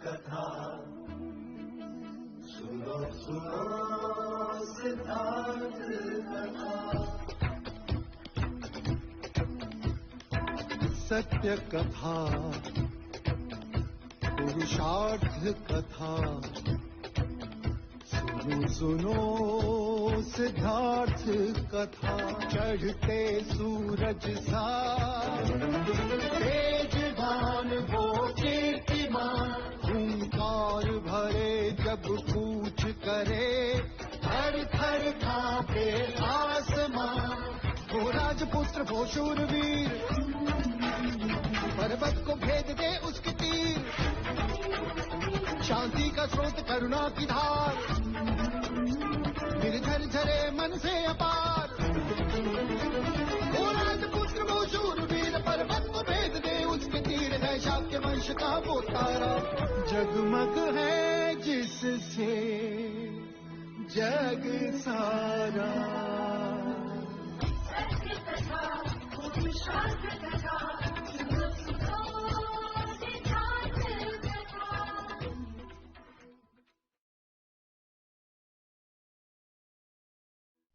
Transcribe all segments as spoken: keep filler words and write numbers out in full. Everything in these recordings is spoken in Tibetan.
कथा सुनो सुनो सिद्धार्थ कथा। सत्य कथा पुरुषार्थ कथा। सुनो सुनो सिद्धार्थ कथा। चढ़ते सूरज सा तेजवान वो कीर्तिमान। हुंकार भरे जब कूच करे थर थर कांपे आसमान। वो राजपुत्र वो शूरवीर पर्वत को भेद दे उसके तीर। शांति का स्रोत करुणा की धार निर्झर झरे मन से अपार। वो राजपुत्र वो शूरवीर पर्वत को भेद दे उसके तीर है शाक्य वंश का वो तारा। जगमग है जिससे जग सारा।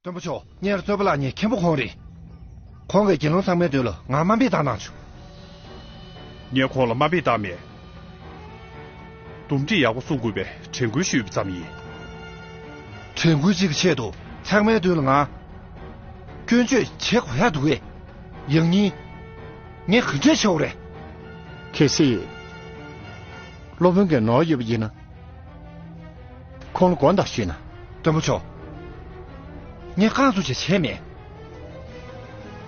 སྟོན་པ་མཆོག་ངའི་རྩོད་པ་ལ་ངའི་མཁན་པོ་ཁོང་རེད། ཁོང་གིས་དགེ་སློང་ཚང་མའི་དོན་ལ་ང་དམའ་འབེབས་བཏང་གནང་བྱུང་། ངས་ཁོང་ལ་དམའ་འབེབས་བཏང་མེད། འདུམ་འགྲིག་ཡག་པོ་གསུང་དགོས་པའི་དྲན་སྐུལ་ཞུས་པ་ཙམ་ཡིན། དྲན་སྐུལ་གཅིག་གི་ཆེད་དུ་ཚང་མའི་དོན་ལ་ང་སྐྱོན་བརྗོད་བྱེད་དགོས་ཡག་འདུག་གས། ཡང་སྙིང་ངས་ག་འདྲས་བྱེད་དགོས་རེད། གལ་སྲིད་སློབ་དཔོན་གྱི་ནོར་ཡོད་པ་ཡིན་ན། ཁོང་ལ་དགོངས་དག་ཞུས་ན། སྟོན་པ་མཆོག་ངས་རྐང་བཙུགས་བྱས་བྱས་མེད།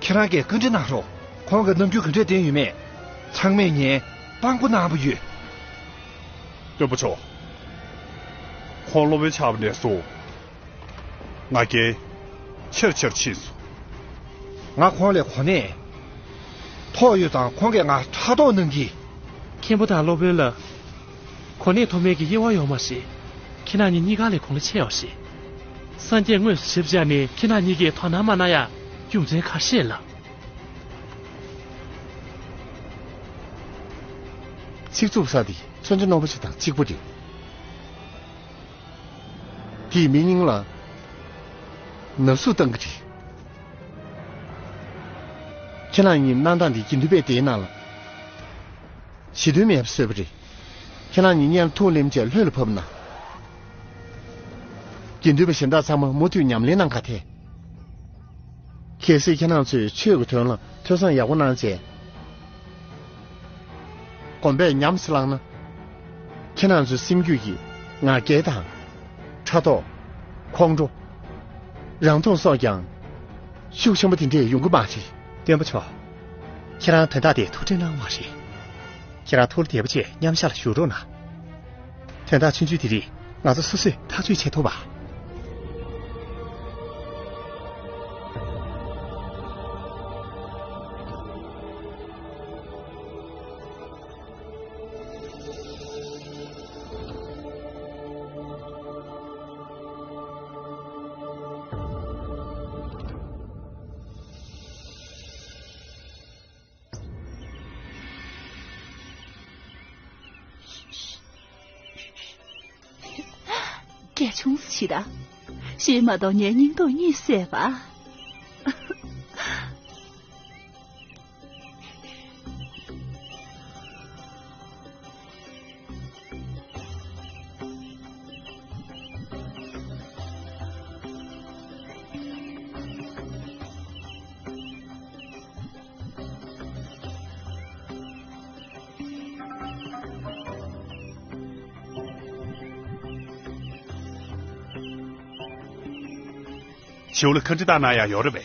ཁྱེད་རང་གིས་བཀའ་འདྲི་གནང་རོགས། ཁོང་གི་རྣམ་འགྱུར་ག་འདྲས་བསྟན་ཡོད་མེད། ཚང་མས་ངའི་དཔང་པོ་གནང་པ་ཡོད། སྟོན་པ་མཆོག་ཁོང་སློབ་དཔོན་ཆགས་པ་ནས་བཟུང་། ང་རྒྱལ་ཆེར་ཆེར་ཕྱིན་སོང་། ང་ཁོང་ལས་གོ་གནས་མཐོ་ཡོད་ཙང་ཁོང་གིས་ང་ཕྲག་དོག་གནང་གི། མཁན་པོ་དང་སློབ་དཔོན་ལ་གོ་གནས་མཐོ་དམན་གྱི་དབྱེ་བ་ཡོད་མ་རེད། ཁྱེད་རང་གཉིས་གཉིས་ཀ་ལས་གོང་ལ་ཆེ་བ་རེད། སངས་རྒྱས་དངོས་སུ་ཞིབ་ཕྱིས་ནས་ཁྱེད་རང་གཉིས་ཀྱིས་དོ་སྣང་མ་གནང་ཡ་རྒྱུ་མཚན་ག་རེ་རེད་ལགས། ཚིག་རྩུབ་ས་དེ་མཚོན་ཆ་རྣོན་པོ་ཞིག་དང་གཅིག་པ་རེད། དེས་མི་སྙིང་ལ་ན་ཟུག་བཏང་གི་རེད། ཁྱེད་རང་གཉིས་གནང་སྟངས་འདི་དགེ་འདུན་པས་དེའི་ནང་ལ་ཞི་དུལ་མེད་པ་བཟོས་པ་རེད། ཁྱེད་རང་གཉིས་གཉེན་ལ་ཐུགས་ལེན་བྱས་ལྷོད་ལ་བབས་ན། དགེ་འདུན་པ་གཞན་དག་ཚང་མ་མུ་མཐུད་ཉམས་ལེན་གནང་ག་ཐལ། གལ་སྲིད་ཁྱེད་རང་ཚོས་ཆོས་ཀྱི་དོན་ལ་ཐོས་བསམ་ཡག་པོ་གནང་བྱས། དགོན་པས་ཉམས་སུ་བླངས་ན། ཁྱེད་རང་ཚོའི་སེམས་རྒྱུད་ཀྱི་ང་རྒྱལ་དང་། ཕྲག་དོག་ཁོང་ཁྲོ། རང་མཐོང་སོགས་ཀྱང་ཤུགས་ཆེན་པོ་དེ་འདྲས་ཡོང་གི་མ་རེད། སྟོན་པ་མཆོག་ཁྱེད་རང་དོན་དག་དེ་ཐུགས་ཁྲལ་གནང་བ་རེད། ཁྱེད་རང་ཐུགས་ལ་བདེ་པོ་བྱས་མཉམ་བཞག་ལ་བཞུགས་རོགས་གནང་། དོན་དག་ཆུང་ཆུང་དེ་རིགས་ང་ཚོ་སོ་སོས་ཐག་གཅོད་བྱེད་ཐུབ་པ། གལ་ཆུང་ཞིག་དང་། ཤེས་མ་གཏོགས་ངའི་སྙིང་སྟོབས་གཉིད་སད་པ། ཞའོ་ལི་ཁ་འདྲི་བཏང་གནང་ཡག་ཡོད་རེད་པས།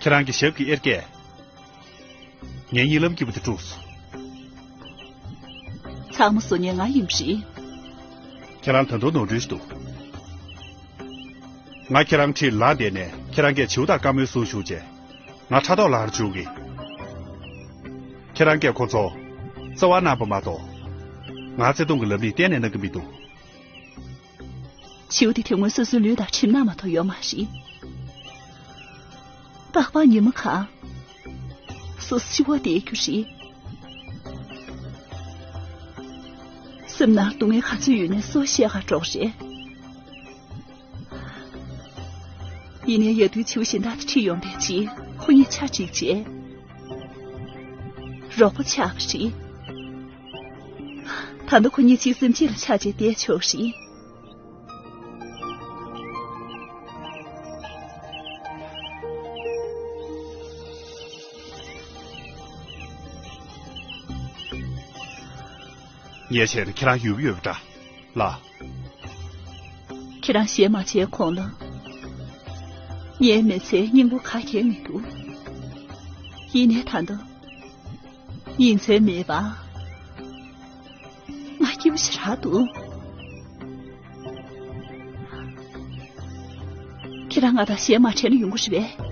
ཁྱེད་རང་གི་ཞབས་ཀྱི་གཡེར་ཁས། ངའི་གཉིད་ལམ་སྐྱིད་པོ་དེ་དཀྲུགས་སོང་། ཚང་མ་བཟོ་མཁན་ང་ཡིན་པ་རེད། ཁྱེད་རང་ད་དུང་ནོར་འཁྲུལ་ཞིག་འདུག་ང་ཁྱེད་རང་འཁྲིས་ལངས་བསྡད་ནས་ཁྱེད་རང་གིས་བྱིའུ་དང་རྐང་མོའི་གཟུགས་ཞུགས་རྗེས། ང་ཕྲག་དོག་ལངས་རུ་བཅུག་གི། ཁྱེད་རང་གིས་ཁོ་ཚོ་རྩ་བ་གནང་པ་མ་གཏོགས། ང་བརྩེ་དུང་གི་ལམ་སྣེ་གཏན་ནས་གནང་གི་མི་འདུག་བྱིའུ་དེ་དེ་སྔོན་སོ་སོའི་ལུས་དང་གྲིབ་ནག་མ་གཏོགས་ཡོད་མ་རེད། ཏག་ཏག་ཉི་མ་གང་སོ་སོ་འཆི་བ་བསྡད་རྒྱུ་རེད། སེམས་ནང་སྡུག་བསྔལ་ག་ཚོད་ཡོད་ནའི་སུ་བཤད་ག་འགྲོ་གི་རེད། ཡིན་ནའི་ཡ་དུས་བྱིའུ་གཞན་དག་དེ་ཁྲིད་ཡོང་བསྡད་རྗེས་ཁོ་གཉིས་ཆ་འགྲིག་རྗེས། རོགས་པ་ཆགས་པ་རེད། ད་ལྟ་ཁོ་གཉིས་གཅིག་སེམས་གཅིག་ལ་ཆགས་བྱས་བསྡད་ཆོག་གི་རེད། ངས་བྱས་ན་ཁྱེད་རང་ཡོད་ཀྱི་ཡོད་པ་འདྲ་ལ། ཁྱེད་རང་ཞལ་མ་བྱས་གོང་ལ། ངའི་མི་ཚེ་སྙིང་པོ་ག་གེ་མི་འདུག་ཡིན་ནའི་ད་ལྟ། ཉིན་མཚན་མེད་པ། ང་སྐྱིད་པོ་ཞེ་དྲག་འདུག་ཁྱེད་རང་ང་དང་ཞལ་མ་བྱས་ན་ཡོང་གི་རེད་པས།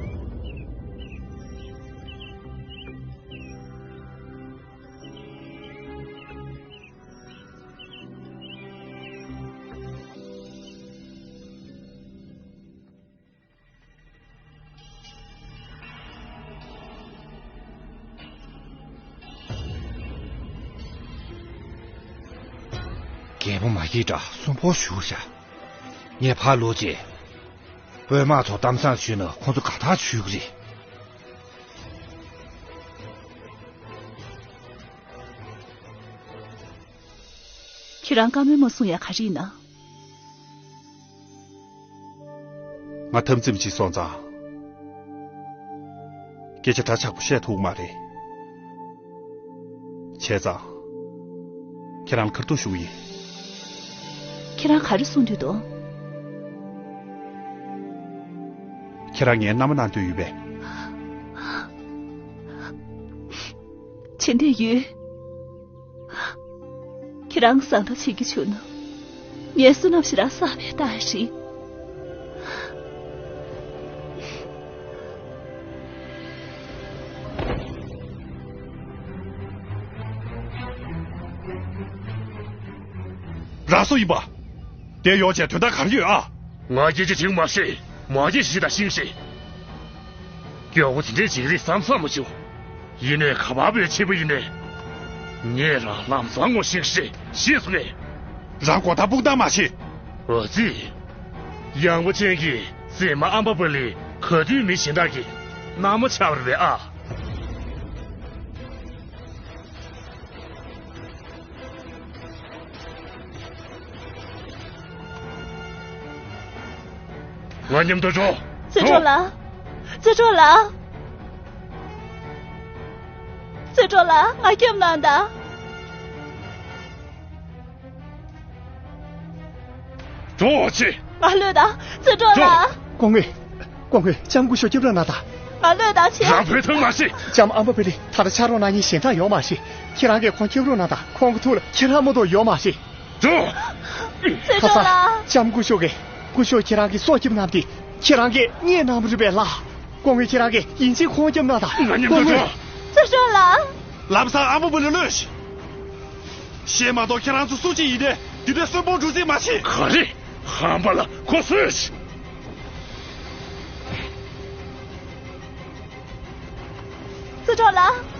རྒད་པོ་མ་སྐྱིད་དྲག་གསོན་པོ་བཞུགས་ཤག་ངས་ཕར་ལོག་རྗེས། དབུས་དམག་ཚོ་གཏམ་བཟང་ཞུས་ན་ཁོང་ཚོ་དགའ་ཐག་ཆོད་ཀྱི་རེད། ཁྱེད་རང་བཀའ་མོལ་མ་གསུང་ཡ་ག་རེ་ཡིན་ན། ང་འཐབ་འཛིང་ཅིག་སོང་ཙང་། སྐད་ཆ་འདྲ་ཆགས་པོ་བཤད་ཐུབ་མ་རེད། བྱས་ཙང་། ཁྱེད་རང་ལ་ཁ་རྡུང་ཞུ་གི་ཡིན། ཁྱེད་རང་ག་རེ་གསུང་འདོད་འདུག་ཁྱེད་རང་ངའི་མནའ་མ་གནང་འདོད་ཡོད་པས། བྱེད་འདོད་ཡོད། ཁྱེད་རང་བཟང་ཐག་བྱེད་ཀྱི་བྱུང་ན། ངའི་བསོད་ནམས་ཞེ་དྲག་བསགས་པའི་རྟགས་རེད། རང་སུ་ཡིན་པ། དེ་ཡོང་བྱས་དོན་དག་ག་རེ་ཡོད་ཨ། ང་སྐད་ཆ་དྲིས་མ་ཤེས། མ་སྐད་ཆ་ཞིག་དང་ཤིང་ཤེས། མགྱོགས་པོ་དེ་འདྲའི་འཇིགས་རིགས་བསམ་བསམ་མ་བྱུང་། ཡིན་ནའི་ག་པར་བུད་ཕྱིན་པ་ཡིན་ནའི། ངས་རང་ལམ་སང་ངོ་ཤེས་ཤེས་ཤེས་སོང་ངས། རང་མགོ་ཐང་སྤུ་ཐང་མ་བྱེད། འོ་ཙི། ཡངས་པོ་ཅན་གྱི་སྲས་མོ་ཨམ་པ་པ་ལི་ག་དུས་མི་གཞན་དག་གི་མནའ་མ་ཆགས་པ་རེད་པས་ཨ། ང་མཉམ་དུ་འགྲོ། རྩེ་གྲོགས་ལགས། རྩེ་གྲོགས་ལགས། རྩེ་གྲོགས་ལགས་ང་སྐྱབས་གནང་དང་། འགྲོ་ཆེ། ང་ལོས་དང་རྩེ་གྲོགས་ལགས། སྐུ་ངོ། སྐུ་ངོ་ལྕམ་སྐུ་ཞབས་སྐྱབས་རོགས་གནང་དང་། ང་ལོས་དང་ཆེ། རང་བོད་ཐང་མ་ཤེས། ལྕམ་ཨམ་པ་པི་ལི་ད་ལྟ་ཕྱག་རོགས་གནང་མཁན་གཞན་དག་ཡོད་མ་རེད། ཁྱེད་རང་གིས་ཁོང་སྐྱབས་རོགས་གནང་དང་། ཁོང་གི་ཐུགས་ལ་ཁྱེད་རང་མ་གཏོགས་ཡོད་མ་རེད། འགྲོ། རྩེ་ཁ་ས། གྲོགས་ལགས། ལྕམ་སྐུ་ཞབས་ཀྱིས་སྐུ་ཞབས་ཁྱེད་རང་གི་སྲོག་སྐྱིབས་གནང་སྟེ་ཁྱེད་རང་གིས་བརྙས་གནང་བ་རེད་པས་ལགས། སྐུ་ངོ་ཁྱེད་རང་གིས་ཡིན་གཅིག་ཁོང་སྐྱབས་གནང་དང་། ང་མཉམ་དུ་འགྲོ། རྩེ་གྲོགས་ལགས། ལམ་སང་ཨམ་པ་པི་ལི་གློད་ཤིག་གཞན་མ་གཏོགས་ཁྱེད་རང་ཚོ་སུ་གཅིག་ཡིན་ནའི་འདི་འདྲའི་གསོན་པོར་འགྲོ་རྩིས་མ་བྱེད། ག་རེ། ཧམ་པ་ལ་ཁོ་གསོད་ཤིག་རྩེ་གྲོགས་ལགས།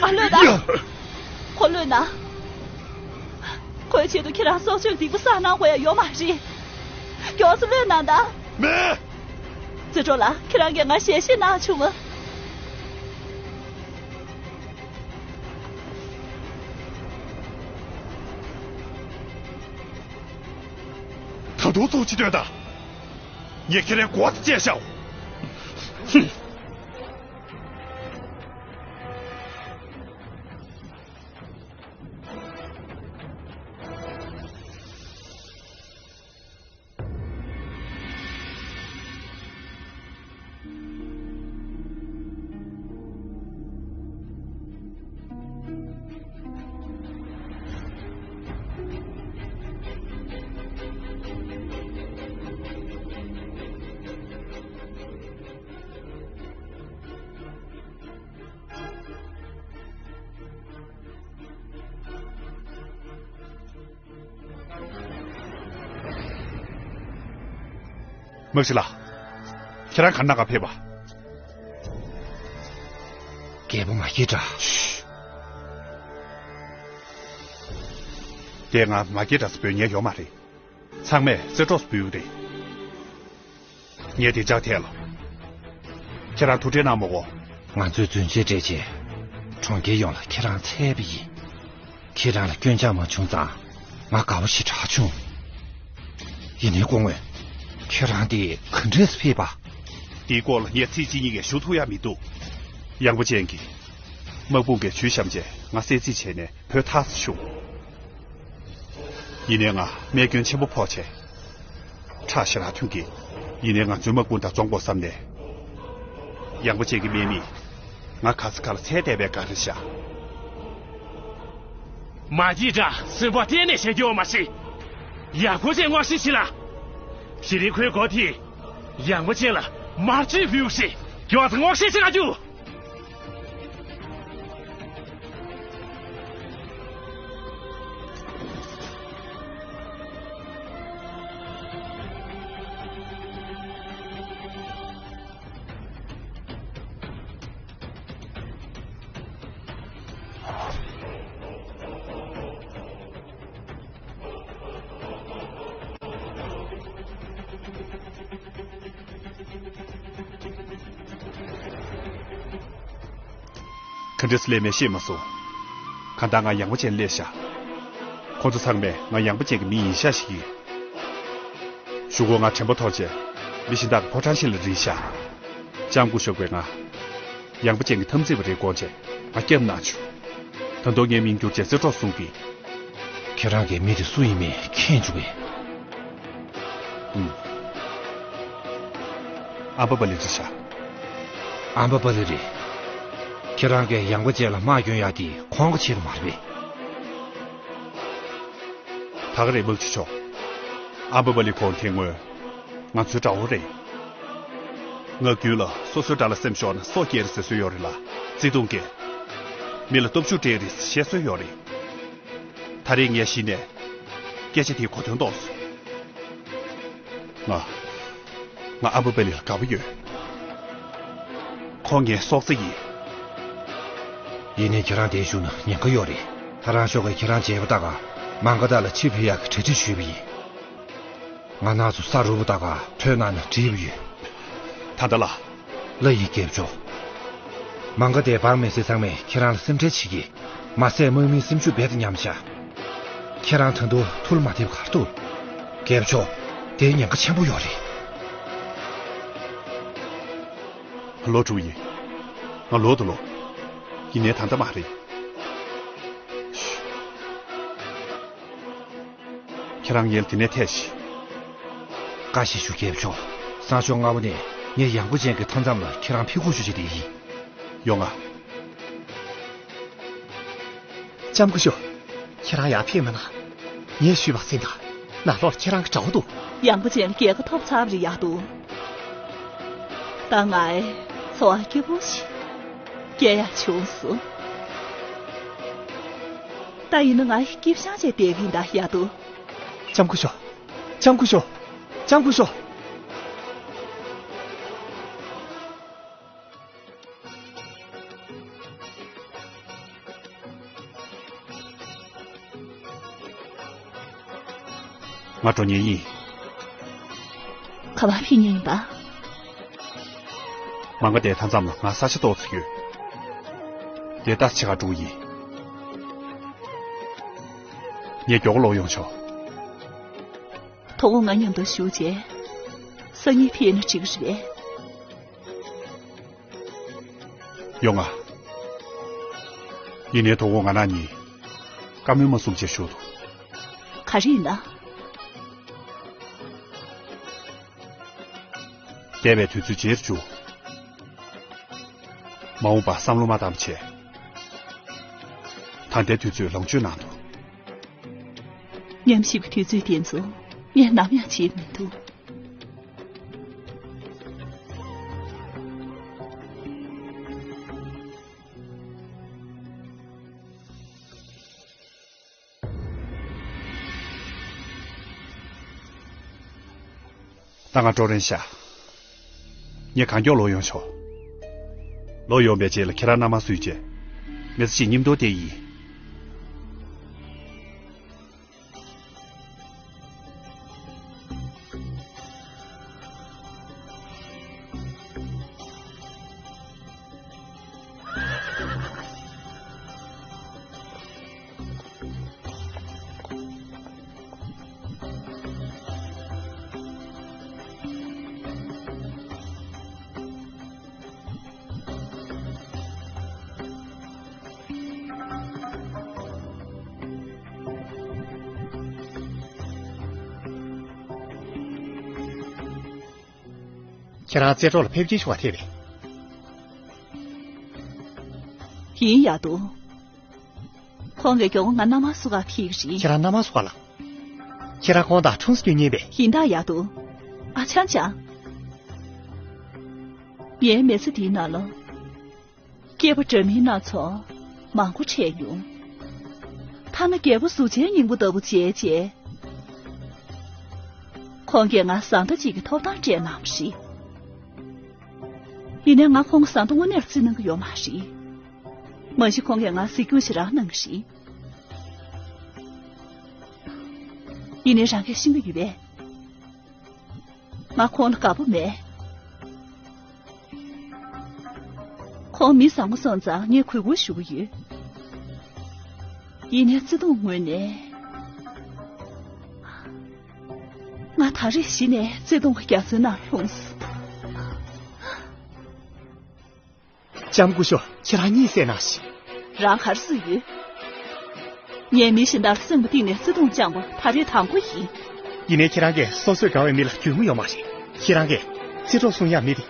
ཨ་ལོས་ད། ཁོ་ལོས་ན། ཁོའི་ཆེད་དུ་ཁྱེད་རང་སྲོག་གཅོད་སྡིག་པ་བསགས་གནང་དགོས་ཡ་ཡོད་མ་རེད། མགྱོགས་སེ་ལོས་ན་ད། མེད། རྩེ་གྲོགས་ལགས་ཁྱེད་རང་གིས་ང་ཞལ་བཞེས་གནང་བྱུང་ངམ། ད་དུང་ཚོགས་ཅི་སྟོན་དང་། ངས་ཁྱེད་རའི་མགོ་བོ་དེ་བཅད་བཞག་མ་གཞི་ལགས། ཁྱེད་རང་ག་ན་ག་ཕེབས་པ། རྒྱལ་པོ་མ་སྐྱེས་དགྲ། ཤི། དེ་ང་མ་སྐྱེས་དགྲ་ཟེར་འབོད་མཁན་ཡོད་མ་རེད། ཚང་མས་རྩེ་གྲོགས་སུ་འབོད་རེད། ངས་བདེ་འཇགས་ཐད་ལ། ཁྱེད་རང་ཐུགས་ཁྲལ་གནང་མ་དགོས། ང་ཚོས་རྫུན་ཆས་སྤྲད་རྗེས། གྲོང་ཁྱེར་ཡོངས་ལ་ཁྱེད་རང་འཚོལ་བ་ཡིན། ཁྱེད་རང་ལ་སྐྱོན་ཆག་མ་བྱུང་ཙང་། ང་དགའ་བོ་ཞེ་དྲག་བྱུང་། ཡིན་ནའི་སྐུ་ངོ། ཁྱེད་རང་དེ་ག་འདྲས་སེ་ཕེབས་པ། དེའི་སྐོར་ལ་ངས་ཚིག་གཅིག་གཉིས་ཀྱང་ཞུ་ཐུབ་ཡ་མི་འདུག། ཡངས་པོ་ཅན་གྱིས། དམག་དཔུང་གིས་ཇུས་བཤམས་རྗེས་ང་གསོད་རྩིས་བྱས་ནས་བོད་ཐར་སོང་བྱུང་། ཡིན་ནའི་ང་རྨས་སྐྱོན་ཆེན་པོ་ཕོག་བྱས། ཁྲག་ཞེ་དྲག་ཐོན་གྱི། ཡིན་ནའི་ང་ཚོའི་དམག་དཔུང་དང་འཛོམས་དགོས་བསམ་ནས། ཡངས་པོ་ཅན་གྱི་དམག་མིས་ང་ག་ས་ག་ལ་འཚོལ་བསྡད་པའི་བཀའ་རེ་བཞག། མ་སྐྱེས་དགྲ་སེམས་པ་གཏན་ནས་ཞན་རྒྱུ་ཡོད་མ་རེད། ཡངས་པོ་ཅན་ངོ་ཤེས་ཤིག་ལ། དེ་རིང་ཁོའི་མགོ་དེས་ཡངས་པོ་ཅན་ལ་དམར་མཆོད་ཕུལ་བ་རེད། མགྱོགས་ཙམ་ངོ་ཤེས་ཤིག་ལ་རྒྱུགས། ག་འདྲས་སླེབས་མེད་ཤེས་མ་སོང་། གང་ལྟར་ང་ཡངས་པོ་ཅན་སླེབས་ཤག། ཁོང་ཚོ་ཚང་མས་ང་ཡངས་པོ་ཅན་གྱི་མི་ཡིན་ཤག་ཞིག་ཡིན། གཞུག་གུ་ང་དྲན་པ་ཐོར་རྗེས་མི་གཞན་དག་གི་ཕོ་བྲང་ཤིག་ལ་རིལ་ཤག། ལྕམ་སྐུ་ཞབས་ཀྱིས་ང་ཡངས་པོ་ཅན་གྱི་འཐབ་འཛིང་པ་རེད་དགོངས་བྱས་ང་སྐྱབས་གནང་བྱུང་། ད་དུང་ངའི་མིང་བསྒྱུར་བྱས་རྩེ་གྲོགས་གསུང་གི། ཁྱེད་རང་གིས་མི་དེ་སུ་ཡིན་མིན་མཁྱེན་བཅུག་གས། ཨུམ། ཨམ་བ་པ་ལི་རེད་ཤག། ཨམ་བ་པ་ལི་རེད། ཁྱེད་རང་གིས་ཡངས་པོ་ཅན་ལ་དམག་སྐྱོན་ཡག་དེ་ཁོང་གི་ཆེད་དུ་མ་རེད་པས། ད་ག་རེད་དམག་སྤྱི་མཆོག། ཨམ་བ་པ་ལི་ཁོང་དེ་སྔོན་ང་ཚོའི་དགྲ་བོ་རེད། ངག་རྒྱུན་ལ་སོ་སོའི་དགྲ་ལ་སེམས་ཤོར་ན་སྲོག་སྐྱེལ་ཟེར་སྲོལ་ཡོད་རེད་ལ། བརྩེ་དུང་གིས་མི་ལ་སྟོབས་ཤུགས་སྤྲད་རེད་ཟེར་བཤད་སྲོལ་ཡོད་རེད། ད་རེས་ངས་གཞི་ནས་སྐད་ཆ་དེའི་གོ་དོན་རྟོགས་སོང་། ང་ང་ཨམ་བ་པ་ལི་ལ་དགའ་པོ་ཡོད། ཁོང་ངའི་སྲོག་རྩ་ཡིན། ཡིན་ནའི་ཁྱེད་རང་འདིར་བཞུགས་ན་ཉེན་ཁ་ཡོད་རེད། ད་རང་ཤོག་གིས་ཁྱེད་རང་མཇལ་བ་ལྟ་ག། མང་ག་དག་ལ་ཕྱིར་ཕེབས་ཡག་གི་གྲ་སྒྲིག་ཞུས་པ་ཡིན། ང་ནགས་ཚོ་ས་རུབ་པ་ལྟ་ག་ཐོན་གནང་ན་འགྲིག་པ་ཡོད། ད་ལྟ་ལ། ལ་ཡི་རྒྱལ་མཆོག། མང་ག་དེ་འབངས་མི་སེར་ཚང་མས་ཁྱེད་རང་ལ་སེམས་ཁྲལ་བྱེད་ཀྱི། མ་ཟད་དམག་མིའི་སེམས་ཤུགས་རྦད་དེ་ཉམས་ཤག། ཁྱེད་རང་ད་དུང་ཐུགས་ལ་མ་འདེབས་ག་རེ་འདུག། རྒྱལ་མཆོག། དེ་ཉེན་ཁ་ཆེན་པོ་ཡོད་རེད། ལོག་འགྲོ་ཡིན། ང་ལོག་ཏུ་ལོག། ཡིན་ནའི་ད་ལྟ་མ་རེད། ཁྱེད་རང་ངལ་དེ་ནས་ཐད་ཤིག། བཀའ་ཞིག་ཞུ། རྒྱལ་མཆོག། སང་ཞོགས་སྔ་པོ་ནས་ངས་ཡངས་པོ་ཅན་གྱི་མཐའ་མཚམས་ལ་ཁྱེད་རང་ཕེབས་སྒུག་ཞུ་བྱེད་དེ་ཡིན། ཡོང་ང་། ལྕམ་སྐུ་ཞབས། ཁྱེད་རང་ཡར་ཕེབས་མ་གནང་། ངས་ཞུས་པ་གསན་དང་། ནང་ལོགས་ལ་ཁྱེད་རང་གི་དགྲ་བོ་འདུག། ཡངས་པོ་ཅན་ལ་རྒྱལ་ཁ་ཐོབ་ཚར་བ་རེད་ཡག་འདུག། ད་ངའི་འཚོ་བ་སྐྱིད་པོ་ཞིག་སྐྱེལ་ཡག་བྱུང་སོང་། ད་ཡིན་ན་ང་སྐྱིད་ཤང་བྱས་བསྡད་ཀྱི་ཡིན་ད་ཡག་འདུག། ལྕམ་སྐུ་ཞབས། ལྕམ་སྐུ་ཞབས། ལྕམ་སྐུ་ཞབས། ང་འགྲོ་མཁན་ཡིན། ག་པར་ཕེབས་མཁན་ཡིན་པ། མང་ག་དེའི་མཐའ་མཚམས་ལ་ང་ས་ཆ་ཏོག་ཙམ་ཡོད། དེ་ལྟར་ཕྱེད་ཀ་འགྲོ་གི་ཡིན། ངས་མགྱོགས་པོ་ལོག་ཡོང་ཆོག། དོ་དགོང་ང་མཉམ་དུ་བཞུགས་རྗེས། སང་ཉིན་ཕེབས་ན་འགྲིག་གི་རེད། ཡོང་ང་། ཡིན་ནའི་དོ་དགོང་ང་རང་གཉིས་བཀའ་མོལ་མ་གསུང་བྱས་བཞུགས་དོ། ག་རེ་ཡིན་ན། འདས་པའི་དུས་ཚོད་བརྗེད་བཅུག། མ་འོངས་པར་བསམ་བློ་མ་བཏང་བྱས། ད་ལྟའི་དུས་ཚོད་ལོངས་སྤྱོད་གནང་དོ། ཉམས་ཞིབ་ཀྱི་དུས་ཚོད་དེ་ཚོ་ངས་ནམ་ཡང་བརྗེད་མི་ཐུབ། ད་ང་འགྲོ་རན་ཤག་ངས་གང་མགྱོགས་ལོག་ཡོང་ཆོག་ལོག་ཡོང་པའི་རྗེས་ལ་ཁྱེད་རང་མནའ་མ་བསུས་བྱས། མི་ཚེ་གཅིག་མཉམ་དུ་བསྡད་ཡིན། ཁྱེད་རང་རྩེ་གྲོགས་ལ་ཕེབས་སྐྱེལ་ཞུ་བར་ཕེབས་པས། ཡིན་ཡག་འདུག་ཁོང་གིས་མགྱོགས་པོ་ང་མནའ་མ་བསུ་གར་ཕེབས་ཀྱི་རེད། ཁྱེད་རང་མནའ་མ་བསུ་ག་ལ། ཁྱེད་རང་ཁོང་དང་ཁྲོམ་སུ་སྐྱོད་ཉན་པས། ཡིན་ད་ཡག་འདུག་ཨ་ཅང་ཅང་། ངའི་མི་ཚེ་འདིའི་ནང་ལ། སྐྱེས་པ་འདྲ་མིན་སྣ་ཚོགས་མང་པོ་འཕྲད་མྱོང་། ཐ་ན་རྒྱལ་པོ་གཟུགས་ཅན་སྙིང་པོ་ལྟ་བུ་མཇལ་རྗེས། ཁོང་གིས་ང་བཟའ་ཟླ་གཅིག་གི་ཐོབ་ཐང་སྤྲད་གནང་བ་རེད། ཡིན་ནའི་ང་ཁོང་གི་བཟའ་ཟླ་དངོས་གནས་བརྩི་གནང་གི་ཡོད་མ་རེད། མ་གཞི་ཁོང་གིས་ང་གཟིགས་སྐྱོང་ཞེ་དྲག་གནང་གི་རེད། ཡིན་ནའི་རང་གིས་ཤེས་ཀྱི་ཡོད་པས། ང་ཁོང་ལ་དགའ་པོ་མེད། ཁོང་མི་བཟང་པོ་སོང་ཙང་ངས་གུས་བཀུར་ཞུ་གི་ཡོད། ཡིན་ནའི་བརྩེ་དུང་ངོས་ནས། ང་ད་རེས་གཞི་ནས་བརྩེ་དུང་གི་རྒྱ་མཚོའི་ནང་ལྷུང་སོང་། ལྕམ་སྐུ་ཞབས། ཁྱེད་རང་གཉིད་སད་གནང་ཞིག་རང་ག་རེ་བཟོས་ཡོད། ངས་མི་གཞན་དག་ལ་སེམས་པ་གཏིང་ནས་བརྩེ་དུང་བཅངས་པ་ད་རེས་དང་པོ་ཡིན། ཡིན་ནའི་ཁྱེད་རང་གིས་སོ་སོས་དགའ་བའི་མི་ལ་གྱོང་མི་ཡོད་མ་རེད། ཁྱེད་རང་གིས་རྩེ་གྲོགས་གསུང་ཡག་མི་དེ་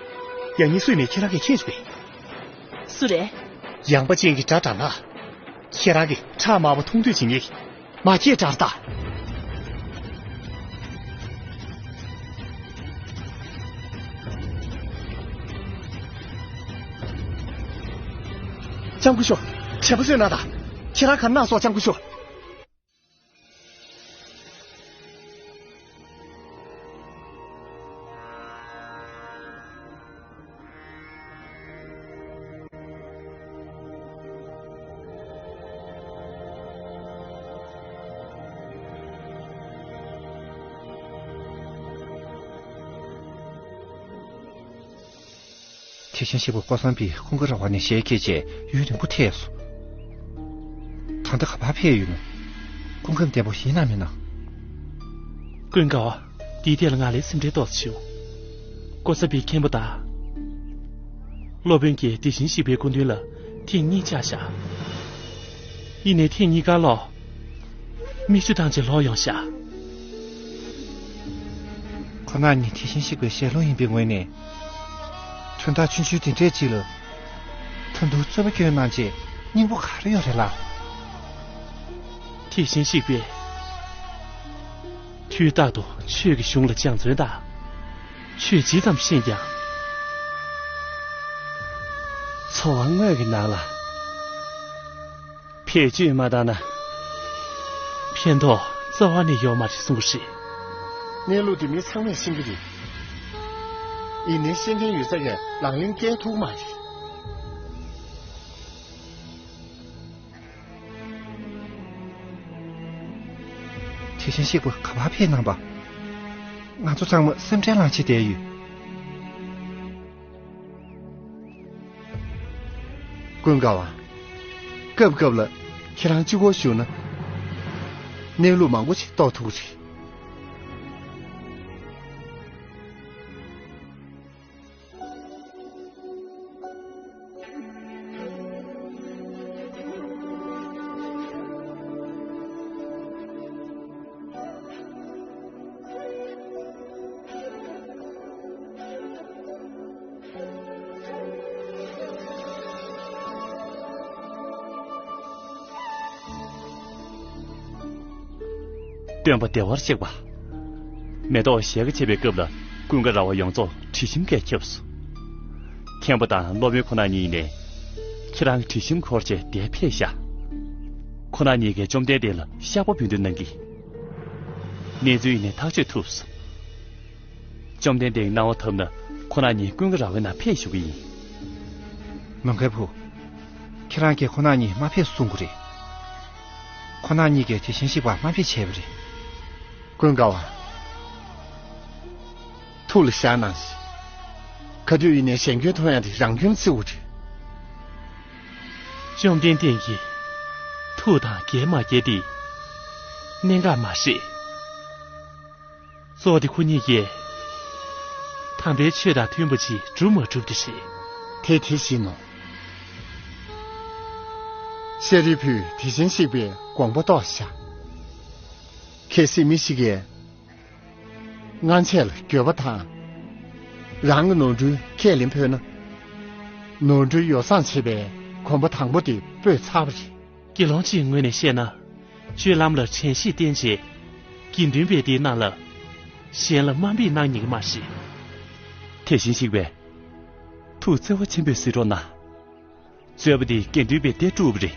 ཡང་སྙིང་བསུས་ནས་ཁྱེད་རང་གིས་མཁྱེན་བྱུང་བས། སུ་རེད། ཡངས་པ་ཅན་གྱི་དགྲ་དྲག་ན། ཁྱེད་རང་གིས་ཁྲག་དམར་པོ་འཐུང་འདོད་བྱེད་ངེས། མ་སྐྱེས་དགྲར་ལྟ། ལྕམ་སྐུ་ཞབས། བྱས་པ་བཟོས་གནང་དང་། ཁྱེད་རང་ག་རེ་གནང་སོང་ལྕམ་སྐུ་ཞབས། ཐེག་ཆེན་ཞིག་པོ་ཀོ་སམ་པིས་ཀུན་དགའ་ར་བ་ནས་ཞལ་གྱེས་བྱས་ཡུན་རིང་པོ་ཐལ་སོང་། ད་ལྟ་ག་པར་ཕེབས་ཡོད་ན། སྐུ་ཁམས་བདེ་པོ་ཡིན་ནམ་མིན་ནམ། ཀུན་དགའ་བ། འདིའི་ཐད་ལ་ང་ལ་སེམས་ཁྲལ་ཏོག་ཙམ་བྱུང་། ཀོ་ས་པའི་མཁན་པོ་དང་། སློབ་དཔོན་གྱིས་དེ་བཞིན་གཤེགས་པའི་སྐུ་མདུན་ལ་ཐེངས་གཉིས་བཅར་བཞག་ཡིན་ནའི་ཐེངས་གཉིས་ཀ་ལོག་མིག་ཆུ་བཏང་བྱས་ལོག་ཡོང་བཞག་ཁོ་རང་གཉིས་དེ་བཞིན་གཤེགས་པའི་ཞལ་སློབ་ཡིན་པའི་ངོས་ནས། དོན་དག་ཆུང་ཆུང་དེ་འདྲས་ཅིག་ལ། ད་དུང་རྩོད་པ་སྐྱོན་གནང་བྱས་སྙིང་པོ་ག་རེ་ཡོད་རེད་ལགས། དེ་བཞིན་གཤེགས་པས། དུས་རྟག་ཏུ་ཆོས་ཀྱི་གཞུང་ལ་སྦྱང་བརྩོན་དང་། ཆོས་ཇི་ཙམ་ཤེས་ཀྱང་། འཚོ་བ་དངོས་ཀྱི་ནང་ལ་བེད་སྤྱོད་མ་བཏང་ན། ཕན་ཐོགས་རྩ་བ་ནས་ཡོད་མ་རེད་གསུང་གི་རེད། གནས་ལུགས་འདི་མི་ཚང་མས་ཤེས་ཀྱི་རེད། ཡིན་ནའི་ཤེས་མཁན་ཡོད་ས་ཡང་ལག་ལེན་བཀལ་ཐུབ་མ་རེད། དེ་བཞིན་གཤེགས་པ་ག་པར་ཕེབས་གནང་པ། ང་ཚོ་ཚང་མ་སེམས་ཁྲལ་ལངས་བྱས་བསྡད་ཡོད། ཀུན་དགའ་བ། སྐབས་སྐབས་ལ་ཁྱེད་རང་གཅིག་པོ་བཞུགས་ན། གནས་ལུགས་མང་པོ་ཞིག་རྟོགས་ཐུབ་ཀྱི་རེད། སྟོན་པ་བདེ་བར་གཤེགས་པ། མེ་ཏོག་ཞལ་དཀར་བྱེད་པའི་སྐབས་ལ་ཀུན་དགའ་ར་བ་ཡོངས་རྫོགས་དྲི་ཞིམ་གྱིས་ཁྱབ་སོང་། མཁན་པོ་དང་སློབ་དཔོན་ཁོ་ན་གཉིས་ནས་ཁྱེད་རང་གི་དྲི་ཞིམ་འཁོར་བྱས་འདིར་ཕེབས་ཤག་ཁོ་ན་གཉིས་ཀས་བཅོམ་ལྡན་འདས་ལ་བཤགས་པ་འབུལ་འདོད་གནང་གིས། གནས་ཚུལ་ཡིན་ནའི་ཐག་གཅོད་ཐུབ་སོང་། བཅོམ་ལྡན་འདས་ཀྱི་གནང་བ་ཐོབ་ན་ཁོ་རང་གཉིས་ཀུན་དགའ་ར་བའི་ནང་ཕེབས་ཞུ་གི་ཡིན། ནམ་མཁའི་བུ། ཁྱེད་རང་གིས་ཁོ་རང་གཉིས་མ་ཕེབས་གསུང་གི་རེད། ཁོ་རང་གཉིས་ཀས་དེ་བཞིན་གཤེགས་པ་མ་ཕེབས་བྱས་པ་རེད། ཀུན་དགའ་བ། ཐུགས་ལ་བཞག་གནང་ཞིག་ག་དུས་ཡིན་ནའི་གཞན་སྐྱོན་མཐོང་ཡ་དེ་རང་སྐྱོན་ལ་བརྩི་དགོས་རེད། བཅོམ་ལྡན་འདས་ཀྱིས་ཐུགས་དང་འགལ་མ་འགལ་དེ་གནད་འགག་མ་རེད། གཙོ་བོ་དེ་ཁོ་གཉིས་ཀྱིས་དམ་པའི་ཆོས་དང་མཐུན་པ་ཅིག་སྒྲུབ་མ་སྒྲུབ་དེ་རེད། དེ་དེ་བཞིན་ནོ། ཤཱ་རིའི་བུས་དེ་བཞིན་གཤེགས་པའི་དགོངས་པ་རྟོགས་ཤག་གལ་སྲིད་མི་ཞིག་གིས་སྔན་ཆད་ལ་འགྱོད་པ་དང་། རང་གི་ནོར་འཁྲུལ་ཁས་ལེན་ཕོད་ན། ནོར་འཁྲུལ་ཡོ་བསྲང་བྱེད་པའི་གོམ་པ་དང་པོ་དེ་སྤོས་ཚར་བ་རེད། དགེ་སློང་གཅིག་ངོས་ནས་བཤད་ན། སྤྱོད་ལམ་ལ་དྲན་ཤེས་བསྟེན་བྱས། དགེ་འདུན་པས་དེ་གནང་ལ། གཞན་ལ་དམའ་འབེབས་གནང་ཉན་གྱི་མ་རེད། དེ་བཞིན་གཤེགས་པས། ཐུགས་བརྩེ་བ་ཆེན་པོས་གཟིགས་རོགས་གནང་། རྩོད་པ་འདི་དགེ་འདུན་པས་འདི་དཀྲུགས་པ་རེད།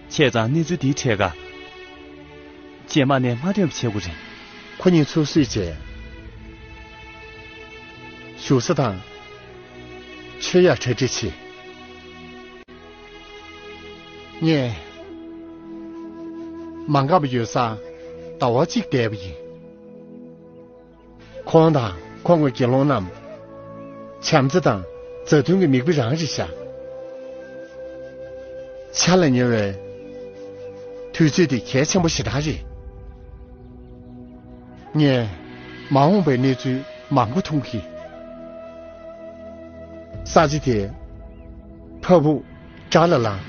བྱས་ཙང་གནས་ཚུལ་འདིའི་གྲས་ཀ་རྗེས་མ་ནས་མ་ཐོན་པ་བྱེད་དགོས་རེད། ཁོ་གཉིས་ཚུར་གསོས་བྱས། བཞུགས་ས་དང་། མཆོད་ཡར་གྲ་སྒྲིག་བྱེད། ངས། མ་འགག་པ་ཡོད་སར་ཟླ་བ་གཅིག་བསྡད་པ་ཡིན། ཁོང་དང་ཁོང་གི་དགེ་སློང་རྣམས། བྱམས་བརྩེ་དང་མཛའ་མཐུན་གྱི་མིག་དཔེ་རང་རེད་ཤག་འཆར་ལ་ཉེ་བའི་དུས་ཚོད་འདི་གལ་ཆེན་པོ་ཞེ་དྲག་རེད། ངས་མ་འོངས་པའི་གནས་ཚུལ་མང་པོ་མཐོང་གི། ས་ཆ་དེ་ཕ་བུ་དགྲ་ལ་ལངས།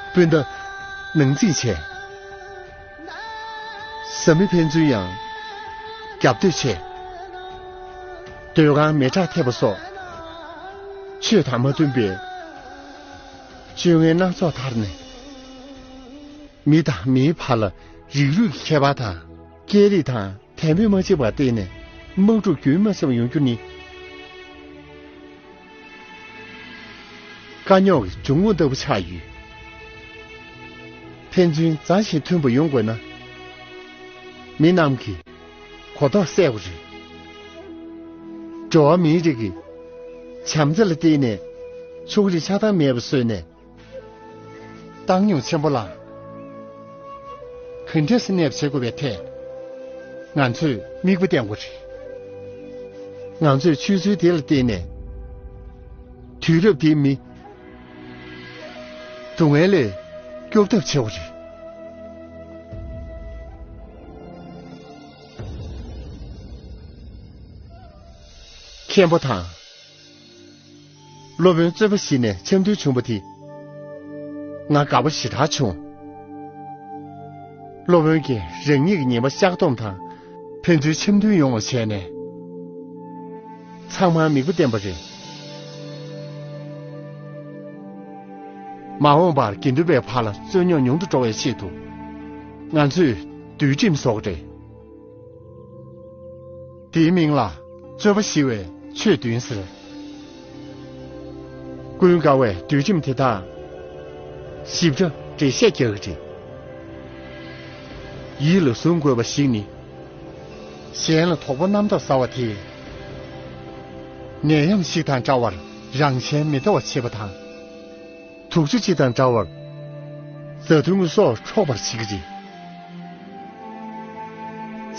སྤུན་ཟླ་ནང་འཛིང་བྱས། བཟའ་མི་ཕན་ཚུན་ཡང་རྒྱབ་གཏོད་བྱས། སྡོད་ཁང་མེ་སྲེག་ཐེབས་པ་སོགས་ཆོས་དང་མ་མཐུན་པའི་སྤྱོད་ངན་སྣ་ཚོགས་དར་ནས། མི་དང་མིའི་བར་ལ་རིགས་རུས་ཀྱི་ཁྱད་པར་དང་། སྐད་རིགས་དང་དད་མོས་མ་གཅིག་པར་བརྟེན་ནས་དམག་འཁྲུག་རྒྱུན་མ་ཆད་པར་ཡོང་རྒྱུ་ནི། དཀའ་རྙོག་གི་འབྱུང་ཁུངས་ལྟ་བུ་ཆགས་ཡོད། ཕན་ཚུན་མཛའ་ཞིང་མཐུན་པ་ཡོང་དགོས་ན། མི་རྣམས་ཀྱི་གོ་རྟོགས་གསལ་པོ་རེད། འགྲོ་བ་མིའི་རིགས་ཀྱི་བྱམས་བརྩེ་ལ་བརྟེན་ནས་ཕྱོགས་རིས་ཆགས་སྡང་མེད་པ་བཟོས་ནས། བཏང་སྙོམས་ཆེན་པོ་ལ་ག་འདྲས་སེ་གནས་པ་བྱེད་དགོས་པའི་ཐད་ང་ཚོས་མིག་དཔེ་བསྟན་དགོས་རེད། ང་ཚོས་ཆོས་ཚུལ་དེ་ལ་བརྟེན་ནས་དུས་རབས་འདིའི་མི་སྡུག་བསྔལ་ལས་སྐྱོབ་ཐབས་བྱེད་དགོས་རེད། མཁན་པོ་དང་། སློབ་དཔོན་རྩོད་པ་ཞིག་ནས་འཆམ་མཐུན་བྱུང་བ་དེ། ང་དགའ་པོ་ཞེ་དྲག་བྱུང་། སློབ་དཔོན་གྱིས་རང་ཉིད་ཀྱི་ཉེས་པ་བཤགས་སྡོམ་དང་། ཕན་ཚུན་འཆམ་མཐུན་ཡོང་བ་བྱས་ནས། ཚང་མར་མིག་དཔེ་བསྟན་པ་རེད། མ་འོངས་པར་དགེ་འདུན་པའི་བར་ལ་རྩོད་རྙོག་ཉུང་དུ་འགྲོ་བའི་ཆེད་དུ། ང་ཚོས་འདུལ་ཁྲིམས་བཟོ་དགོས་རེད། དེའི་མིང་ལ་རྩོད་པ་ཞི་བའི་ཆོས་བདུན་ཟེར། ཀུན་དགའ་བོས་འདུལ་ཁྲིམས་དེ་དག་ཞིབ་ཕྲ་འགྲེལ་བཤད་རྒྱག་གི་རེད། ཡིད་ལ་བཟུང་དགོས་པ་ཞིག་ནི། གཞན་ལ་དོགས་པ་རྣམ་དག་ཟ་བ་དེས། ནད་ཡམས་ཤིག་དང་འདྲ་བར་རང་གཞན་མི་ལྟ་བར་བྱེད་པ་དང་། དུག་ཆུ་གཅིག་དང་འདྲ་བར། མཛའ་མཐུན་གྱི་སྲོག་འཕྲོག་པར་བྱེད་ཀྱི་རེད།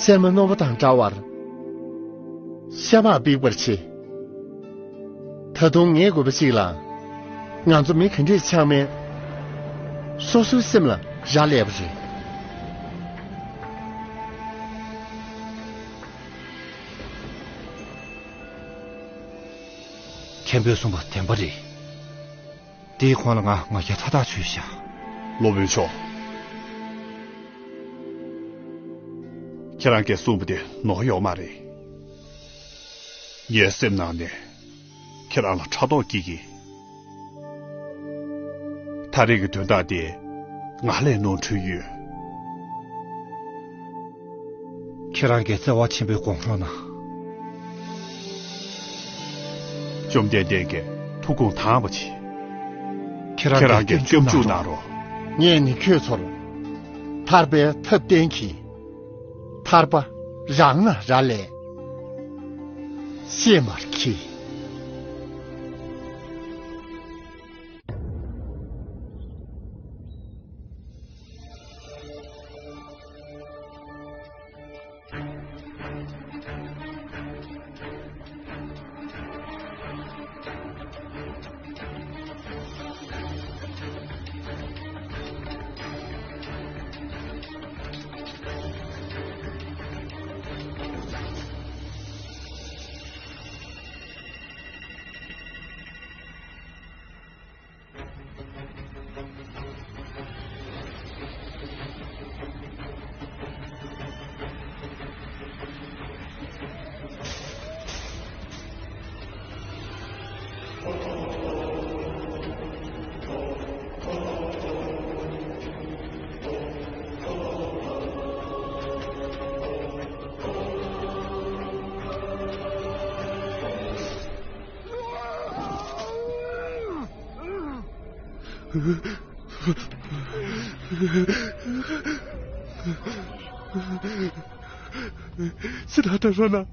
སེམས་མ་རྣོ་པོ་དང་འདྲ་བར། ཤ་མར་འབིགས་པར་བྱེད། ད་དུང་ངེས་དགོས་པ་གཅིག་ལ། ང་ཚོ་མི་ག་འདྲས་ཆགས་མིན། སོ་སོའི་སེམས་ལ་རག་ལས་པ་རེད། མཁན་པོས་གསུངས་པ་བདེན་པ་རེད། དེའི་གོང་ལ་ང་ང་རྒྱལ་མཐའ་དག་ཆོད་བཞག་སློབ་དཔོན་མཆོག་ཁྱེད་རང་གིས་གསུངས་པ་དེ་ནོར་ཡོད་མ་རེད། ངའི་སེམས་ནང་ནས་ཁྱེད་རང་ལ་ཕྲག་དོག་སྐྱེ་གི། ད་རེས་ཀྱི་དོན་དག་དེ་ང་ལས་ནོར་འཁྲུལ་ཡོད། ཁྱེད་རང་གིས་བརྩེ་བ་ཆེན་པོས་དགོངས་རོགས་གནང་། བཅོམ་ལྡན་འདས་ཀྱི་ཐུགས་དགོངས་དྭངས་པ་བྱེད། ཁྱེད་རང་གིས་སྐྱབས་འཇུག་གནང་རོགས། ངས་ནི་ཁྱོད་ཚོར་ཐར་པའི་ཐབས་བསྟན་གྱིས། ཐར་པ་རང་ན་རག་ལས། གཤེད་མར་ཁྱེར། སི་ཏཱ་ཐ་རོ་ན།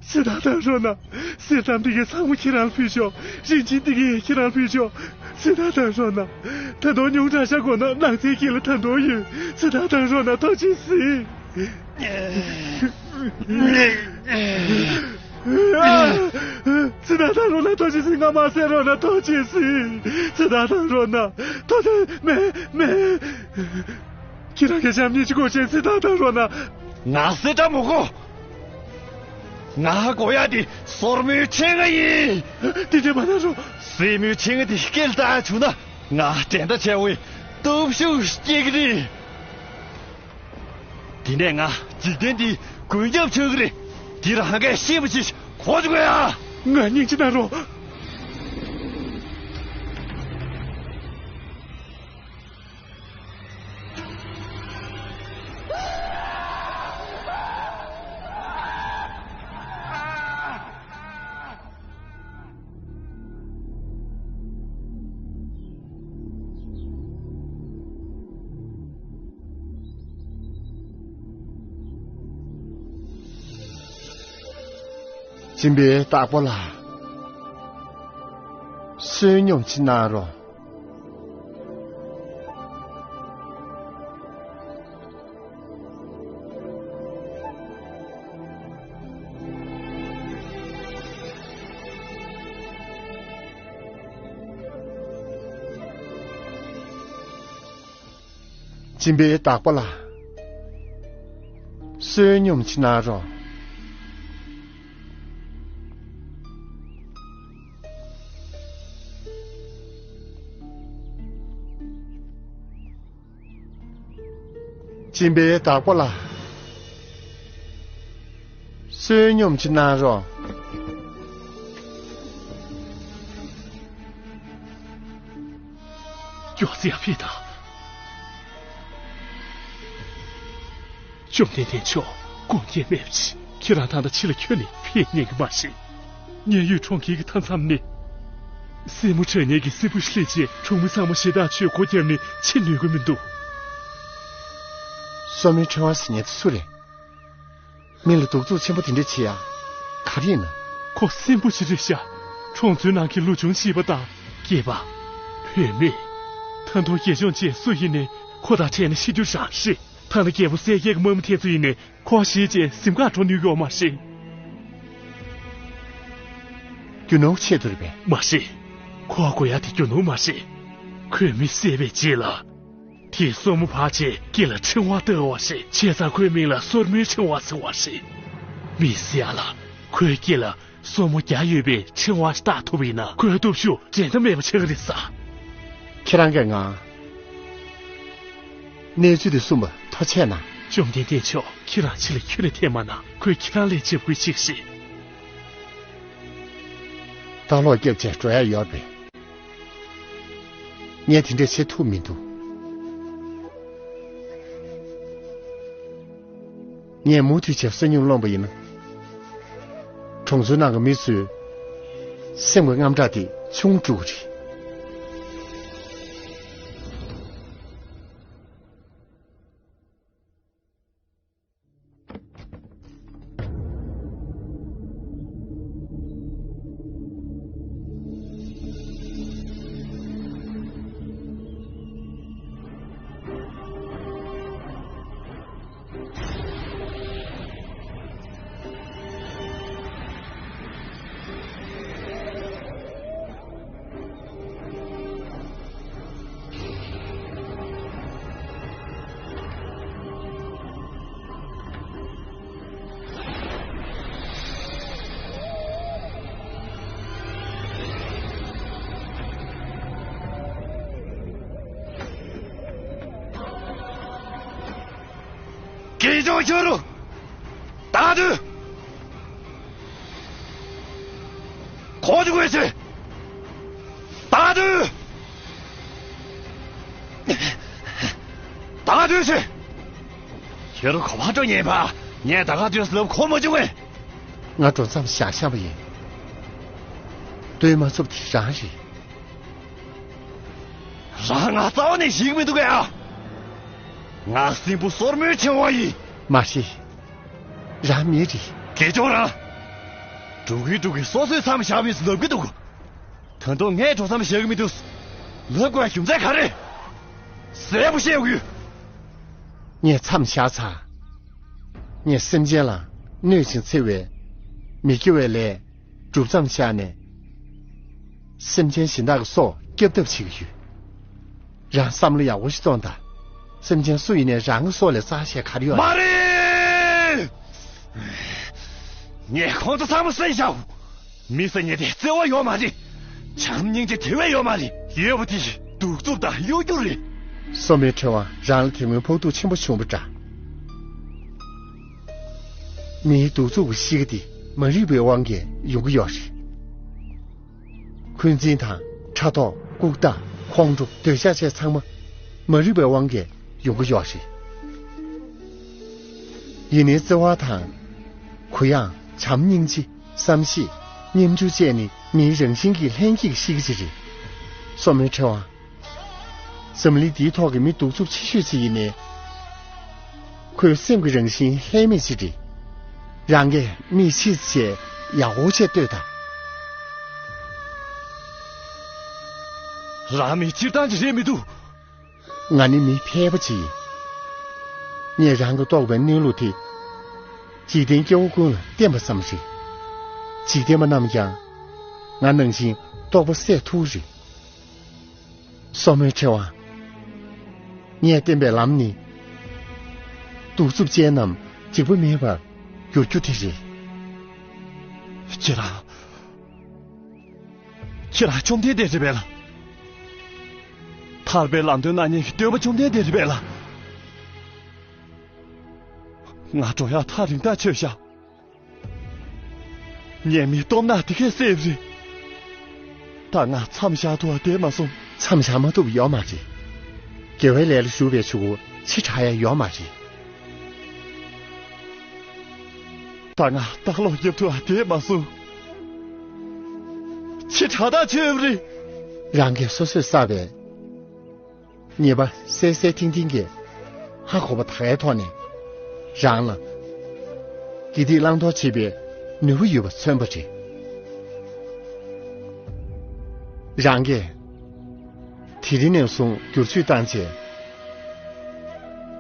སི་ཏཱ་ཐ་རོ་ན། གསེར་ཐམ་འདི་གའི་ཚང་མ་ཁྱེད་རང་ལ་ཕུལ་ཆོག་རིན་ཆེན་འདི་གའི་ཁྱེད་རང་ལ་ཕུལ་ཆོག་སི་ཏཱ་ཐ་རོ་ན། ད་དུང་ཉུང་དྲགས་ཤག་གོ་ན་ནགས་ཚལ་དཀྱིལ་ལ་ད་དུང་ཡོད། སི་ཏཱ་ཐ་རོ་ན་ཐུགས་རྗེས་གཟིགས། སི་ཏཱ་ཐ་རོ་ན་ཐུགས་རྗེས་གཟིགས། ང་མ་བསད་རོགས་གནང་། ཐུགས་རྗེས་གཟིགས། སི་ཏཱ་ཐ་རོ་ན་ཐུགས་རྗེས། མེད། མེད། ཁྱེད་རང་གི་ཞབས་གཉིས་ཀྱི་སྒོ་ཆེན། སི་ཏཱ་ཐ་རོ་ན། ང་སེ་ཏྲ་མོ་གོ། ང་དགོས་ཡ་དེ་སོར་མོའི་ཕྲེང་བ་ཡིན། དེ་འདྲ་མ་གནང་རོགས། སེན་མོའི་ཕྲེང་བ་དེ་སྐེ་ལ་བཏགས་བྱུང་ན་ང་འགྲན་ཟླ་ཆེ་བའི་སྟོབས་ཤུགས་སྐྱེ་གི་རེད། དེ་ནས་ང་འཇིག་རྟེན་འདིའི་མགོན་སྐྱབས་ཆགས་ཀྱི་རེད། འདི་རང་གིས་ཤེས་པ་ཞིག་གོ་བཅུག་ཡ། ང་སྙིང་རྗེ་གནང་རོགས། སྦྱིན་པའི་བདག་པོ་ལགས། བསོད་སྙོམས་ཅིག་གནང་རོགས། སྦྱིན་པའི་བདག་པོ་ལགས། བསོད་སྙོམས་ཅིག་གནང་རོགས། སྦྱིན་པའི་བདག་པོ་ལགས། བསོད་སྙོམས་ཅིག་གནང་རོགས། མགྱོགས་ཙམ་ཕེབས་དང་། བཅོམ་ལྡན་འདས་མཆོག། དགོངས་འགལ་མེད་པ་ཅིག་ཁྱེད་རང་ད་ལྟ་ཕྱི་ལ་ཁྱོན་ནས་ཕེབས་ཉན་གྱི་མ་རེད། མཉན་ཡོད་གྲོང་ཁྱེར་གྱི་མཐའ་མཚམས་ནས། སྲས་མོ་དྲང་གནས་ཀྱི་སྲིན་པོ་ཞིག་སླེབས་རྗེས་གྲོང་མི་ཚང་མ་ཞེ་དྲག་ཆོས་སྒོ་བརྒྱབ་ནས་ཕྱིར་ལོག་གི་མི་འདུག་སོར་མོའི་ཕྲེང་བ་ཟེར་མཁན་དེ་སུ་རེད། མི་ལ་གདུག་རྩུབ་ཆེན་པོ་དེ་འདྲ་བྱེད་ཡ་ག་རེ་ཡིན་ན། ཁོ་སྲིན་པོ་ཞིག་རེད་ཤག་གྲོང་ཚོའི་ནང་གི་ལོ་ཆུང་བྱིས་པ་དང་སྐྱེས་པ། བུད་མེད། ད་དུང་དགེ་སྦྱོང་བཅས་སུ་ཡིན་ནའི་ཁོ་དང་འཕྲད་ན་ཤི་རྒྱུ་རང་རེད། ཐ་ན་རྒྱལ་པོ་གསལ་རྒྱལ་གྱི་དམག་མི་དེ་ཚོ་ཡིན་ནའི་ཁོ་ཤེས་རྗེས་གཟིམ་ཁར་འགྲོ་ནུས་ཡོད་མ་རེད། རྒྱུ་ནོར་ཆེད་དུ་རེད་པས། མ་རེད། ཁོ་དགོས་ཡ་དེ་རྒྱུ་ནོར་མ་རེད། ཁོས་མི་བསད་པའི་རྗེས་ལ། དེས་སོར་མོ་བར་བྱས་སྐེ་ལ་ཕྲེང་བ་བཏགས་པ་རེད། བྱས་ཙང་ཁོའི་མིང་ལ་སོར་མོའི་ཕྲེང་བ་ཟེར་བ་རེད། མི་བསད་ཡ་ལ་ཁོའི་སྐེ་ལ་སོར་མོ་བརྒྱ་ཡོད་པའི་ཕྲེང་བ་ཞིག་བཏགས་ཐུབ་པ་ཡིན་ན་ཁོའི་སྟོབས་ཤུགས་འགྲན་ཟླ་མེད་པ་ཆགས་ཀྱི་རེད་ཟེར། ཁྱེད་རང་གིས་ང་གནས་ཚུལ་དེ་གསུངས་པ་ཐུགས་རྗེ་གནང་། བཅོམ་ལྡན་འདས་མཆོག་ཁྱེད་རང་ཕྱི་ལ་ཁྱོན་ནས་ཐད་མ་གནང་། ཁོས་ཁྱེད་རང་ལས་འཇབ་རྒོལ་བྱེད་ཀྱི་རེད། ལྟ་ལོག་རྒྱབ་བྱས་འགྲོ་ཡ་ཡོད་པས། ངས་དེ་འདྲས་བྱེད་ཐུབ་མི་འདུག་ངས་མུ་མཐུད་བྱས་བསོད་སྙོམས་སློང་པ་ཡིན་ན། གྲོང་ཚོའི་ནང་གི་མི་ཚོའི་སེམས་ཀྱི་དངངས་སྐྲག་དེ་ཆུང་འགྲོ་གི་རེད། ཅི་ཅོག་ཁྱོད་རུ། ད་དུ། ཁོ་ཅི་དགོས་ཆེ། ད་དུ། ད་དུ་ཆེ། ཁྱོད་རུ་གོ་བ་སྤྲོ་ཉེན་པ། ངས་ད་ག་དུས་ལབ་ཁོ་མ་བྱུང་ངས། ང་འགྲོ་མཚམས་བཞག་བཞག་པ་ཡིན། སྡོད་མ་ཚུགས་དེ་རང་རེད། རང་ང་རྩ་བ་ནས་ཞིག་མི་འདུག་གས་ཨ། ང་སྲིན་པོ་སོར་མོའི་ཕྲེང་བ་ཡིན། མ་རེད། རང་མི་རེད། དགེ་སྦྱོང་རང་། འགྲོ་གི་འགྲོ་གི་སོ་སོའི་མཚམས་བཞག་མིན་ལབ་གི་འདུག་ད་དུང་ངས་འགྲོ་མཚམས་བཞག་གི་མི་འདུག་ལབ་དགོས་རྒྱུ་མཚན་ག་རེ། གསལ་པོ་བཤད་དགོས། ངས་མཚམས་བཞག་ཚར། ངས་སེམས་ཅན་ལ་གནོད་ཅིང་འཚེ་བའི་མི་དགེ་བའི་ལས་སྒྲུབ་མཚམས་བཞག་ནས། སེམས་ཅན་གཞན་དག་གི་སྲོག་སྐྱབས་ཐབས་བྱེད་ཀྱི་ཡོད། རང་བསམ་བློ་ཡག་པོ་ཞིག་གཏོང་དང་། སེམས་ཅན་སུ་ཡིན་ནའི་རང་གི་སྲོག་ལས་རྩ་ཆེ་ག་རེ་ཡོད་མ་རེད། ངས་ཁོང་ཚོ་ཚང་མ་བསད་བཞག་མི་ཟེར་མཁན་དེ་བརྩེ་བ་ཡོད་མ་རེད། བྱམས་སྙིང་རྗེ་དེ་བས་ཡོད་མ་རེད། ཡོད་པ་དེ་གདུག་རྩུབ་དང་གཡོ་སྒྱུ་རེད། སོར་མོའི་ཕྲེང་བ་རང་ལ་དེ་སྔོན་ཕོག་ཐུག་ཆེན་པོ་བྱུང་བ་འདྲ། མིའི་གདུག་རྩུབ་ཀྱི་གཤིས་ཀ་དེ་མ་རིག་པའི་དབང་གིས་ཡོང་གི་ཡོད་རེད། འཁོན་འཛིན་དང་ཕྲག་དོག་ལྐུགས་རྟགས་ཁོང་ཁྲོ་འདོད་ཆགས་བཅས་ཚང་མ་མ་རིག་པའི་དབང་གིས་ཡོང་གི་ཡོད་རེད། ཡིན་ནའི་བརྩེ་བ་དང་། གུ་ཡངས། བྱམས་སྙིང་རྗེ། བསམ་ཤེས། སྙེམས་འཇུག་བཅས་ནི་མིའི་རང་བཞིན་གྱི་ལྷན་སྐྱེས་ཀྱི་གཤིས་ཀ་ཅིག་རེད། སོར་མོའི་ཕྲེང་བ། འཛམ་གླིང་འདིའི་ཐོག་གི་མི་གདུག་རྩུབ་ཆེ་ཤོས་ཅིག་ཡིན་ནའི། ཁོའི་སེམས་ཀྱི་རང་བཞིན་ལྷད་མེད་ཅིག་རེད། རང་གིས་མིག་ཕྱིས་བྱས་ཡག་པོ་བྱས་ལྟོས་དང་། རང་མི་སྤྱིར་བཏང་ཅིག་རེད་མི་འདུག་ང་ནི་མི་ཕལ་པ་ཅིག་ཡིན། ངས་རང་གི་རྟོགས་པའི་གནས་ལུགས་དེ། འཇིག་རྟེན་སྐྱེ་བོ་ཀུན་ལ་བསྟན་པ་ཙམ་རེད། འཇིག་རྟེན་པ་རྣམས་ཀྱང་ང་ནང་བཞིན་རྟོགས་པ་སད་ཐུབ་རེད། སོར་མོའི་ཕྲེང་བ། ངས་བསྟན་པའི་ལམ་ནི། གདུག་རྩུབ་ཅན་རྣམས་འཇིགས་པ་མེད་པར་འགྱུར་རྒྱུ་དེ་རེད། ཁྱེད་རང་། ཁྱེད་རང་བཅོམ་ལྡན་འདས་རེད་པས་ལ། ཐར་པའི་ལམ་སྟོན་གནང་མཁན་གྱི་སྟོན་པ་བཅོམ་ལྡན་འདས་རེད་པས་ལ། ང་འགྲོ་ཡག་ཐག་རིང་ཐག་ཆོད་ཤག་ངས་མི་སྟོབས་ནག་དེ་གས་བསད་རེད། ད་ང་མཚམས་བཞག་ཐུབ་པ་བསྡད་མ་སོང་། མཚམས་བཞག་མ་ཐུབ་ཡོད་མ་རེད། དགེ་བའི་ལས་ལ་ཞུགས་པའི་ཆུ་བོ་ཕྱི་དྲག་ཡ་ཡོད་མ་རེད། ད་ང་ལྟག་ལོག་རྒྱབ་ཐུབ་པ་བསྡད་མ་སོང་། ཕྱི་དྲག་ཐག་ཆོད་རེད། རང་གིས་སོ་སོས་བསགས་པའི། ཉེས་པ་གསལ་གསལ་ཐིང་ཐིང་གིས་ཧ་གོ་བ་དག་ཡའི་ཐོག་ནས་རང་ལ་དགེ་སྡིག་བླང་དོར་བྱེད་པའི་ནུས་པ་ཡོད་པ་མཚོན་པ་རེད། རང་གིས་དེ་རིང་ནས་བཟུང་བསྒྱུར་བཅོས་བཏང་རྗེས་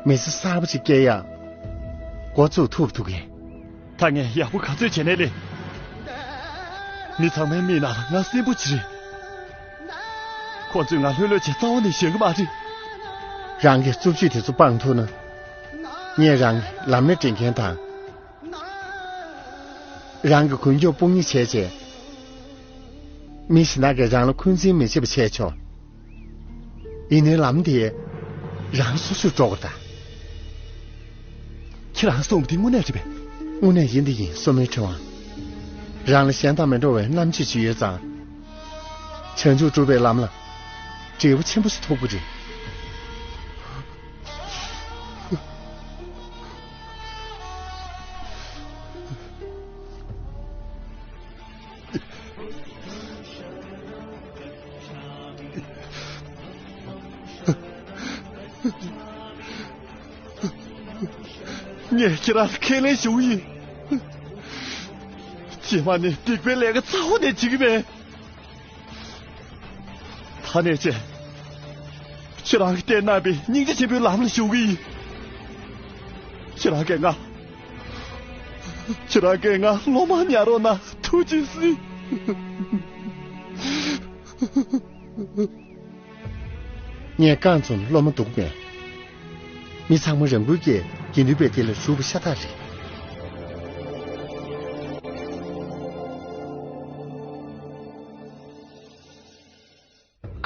མི་ཚེ་གསར་པ་ཅིག་སྐྱེལ་ཡག་འགོ་བཙུགས་ཐུབ་ཐུབ་གས། ད་ངས་ཡག་པོ་ག་ཚོད་བྱས་ནས་ལས། མི་ཚང་མའི་མིག་ནང་ལ་ང་སྲིན་པོ་ཅིག་རེད། ཁོ་ཚོས་ང་ལྷོད་ལྷོད་བྱས་རྩ་བ་ནས་ཞེན་གི་མ་རེད། རང་གི་རྩུབ་སྤྱོད་དེ་ཚོ་སྤང་ཐུབ་ན། ངས་རང་གི་ལམ་སྣེ་འདྲེན་མཁན་དང་། རང་གི་གུན་སྐྱོབ་དཔུང་གཉེན་བྱས་བྱས། མི་གཞན་དག་གིས་རང་ལ་འཁོན་འཛིན་མི་བྱེད་པ་བྱས་ཆོག་ཡིན་ནའི་ལམ་དེ་རང་སོ་སོས་དཀྲོག་དགོས་ད། ཁྱེད་རང་གསུངས་པ་དེ་དངོས་གནས་རེད་པས། དངོས་གནས་ཡིན་དེ་ཡིན། སོར་མོའི་ཕྲེང་བ། རང་ལ་གཞན་དང་མི་འགྲོ་བའི་རྣམ་དཔྱོད་ཅིག་ཡོད་ཙང་། བྱང་ཆུབ་སྒྲུབ་པའི་ལམ་ལ་འབྲས་བུ་ཆེན་པོ་ཞིག་ཐོབ་ཀྱི་རེད། ངས་ཁྱེད་རང་ལ་ཁས་ལེན་ཞུ་གི་ཡིན། རྗེས་མ་ནས་སྡིག་པའི་ལས་ཀ་རྩ་བ་ནས་བྱེད་ཀྱི་མེད། ད་ནས་བྱས། ཁྱེད་རང་གིས་བསྟན་གནང་བའི་སྙིང་རྗེ་ཆེན་པོའི་ལམ་ལ་ཞུགས་ཀྱི་ཡིན། ཁྱེད་རང་གིས་ང་། ཁྱེད་རང་གིས་ང་སློབ་མ་ཉར་རོགས་གནང་། ཐུགས་རྗེ་གཟིགས། ངས་རྐང་བཙུགས་ནས་སློབ་མ་འདུག་མེད། མི་ཚང་མ་རང་འགུལ་གྱིས་དགེ་འདུན་པའི་སྡེ་ལ་ཞུགས་པ་ཤ་སྟག་རེད།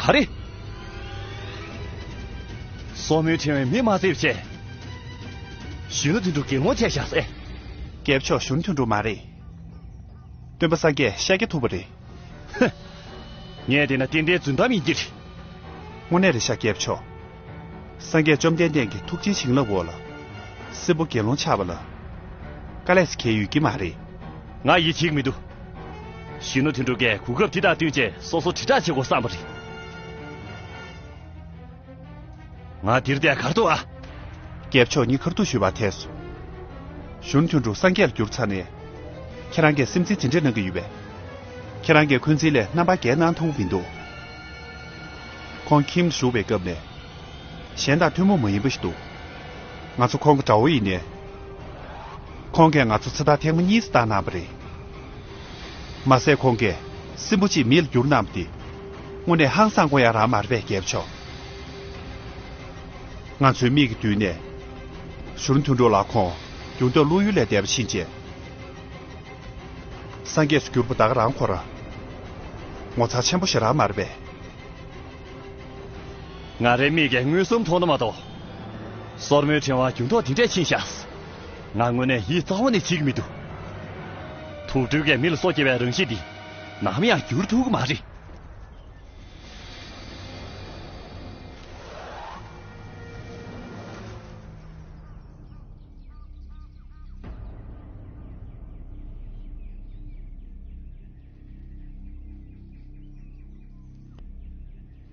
ག་རེ། སོར་མོའི་ཕྲེང་བས་མི་མ་བསད་པ་བྱས། གཞོན་ནུ་དོན་གྲུབ་དགེ་སློང་བྱས་བཞག་ཟེ། རྒྱལ་པོ་མཆོག། གཞོན་ནུ་དོན་གྲུབ་མ་རེད། སྟོན་པ་སངས་རྒྱས་ཤཱཀྱ་ཐུབ་པ་རེད། ཧ། ངས་བལྟས་ན་ཏན་ཏན་རྫུན་གཏམ་ཡིན་གྱི་རེད། དངོས་གནས་རེད་ཤག་རྒྱལ་པོ་མཆོག། སངས་རྒྱས་བཅོམ་ལྡན་འདས་ཀྱི་ཐུགས་རྗེའི་བྱིན་རླབས་འོག་ལ། སྲིན་པོ་དགེ་སློང་ཆགས་པ་ལ། དཀའ་ལས་སུ་འཁེལ་ཡོད་ཀྱི་མ་རེད། ང་ཡིད་ཆེས་མི་འདུག། གཞོན་ནུ་དོན་གྲུབ་ཀྱིས་གོ་སྐབས་དེ་དང་བསྟུན་བྱས་སོ་སོ་དྲིལ་བསྒྲགས་བྱེད་དགོས་བསམ་པ་རེད། ང་འདིར་བསྡད་ག་རེ་འདུག་ཨ། རྒྱལ་པོ་མཆོག་ཉིད་ག་རེ་འདུག་ཞུས་པར་ཐལ་སོང་། གཞོན་ནུ་དོན་གྲུབ་སངས་རྒྱས་ལ་གྱུར་ཚར་ནས། ཁྱེད་རང་གིས་སེམས་ཚེགས་དེ་འདྲ་གནང་གི་ཡོད་པས། ཁྱེད་རང་གིས་འཁོན་འཛིན་ལས་རྣམ་པར་རྒྱལ་གནང་ཐུབ་མི་འདུག། ཁོང་ཁྱིམ་དུ་བཞུགས་པའི་སྐབས་ནས། གཞན་དང་ཐུན་མོང་མ་ཡིན་པ་ཞིག་འདུག། ང་ཚོ་ཁོང་གི་དགྲ་བོ་ཡིན་ནའི། ཁོང་གིས་ང་ཚོ་ཚེ་ཐར་ཐེངས་མ་གཉིས་སུ་བཏང་གནང་བ་རེད། མ་ཟད་ཁོང་གིས་སྲིན་པོ་གཅིག་མི་ལ་བསྒྱུར་གནང་བ་དེ། དངོས་གནས་ཧང་སང་དགོས་ཡ་རང་མ་རེད་པས་རྒྱལ་པོ་མཆོག། ང་ཚོའི་མིག་གི་མདུན་ནས། གཞོན་ནུ་དོན་གྲུབ་ལགས་ཁོང་རྒྱུ་འབྲས་བློ་ཡུལ་ལས་འདས་པ་ཕྱིན་ཆད། སངས་རྒྱས་སུ་གྱུར་པ་ད་ག་རང་ཁོ་རང་། ངོ་མཚར་ཆེན་པོ་ཞིག་རང་མ་རེད་པས། ང་རའི་མིག་གིས་མངོན་སུམ་མཐོང་ན་མ་གཏོགས། སོར་མོའི་ཕྲེང་བ་འགྱུར་ལྡོག་འདི་འདྲས་ཕྱིན་ཤག། ང་དངོས་གནས་ཡིད་རྩ་བ་ནས་ཆེས་ཀྱི་མི་འདུག། དུག་སྦྲུལ་གྱིས་མི་ལ་སྲོག་སྐྱེལ་བའི་རང་བཞིན་འདི་ནམ་ཡང་འགྱུར་ཐུབ་ཀྱི་མ་རེད།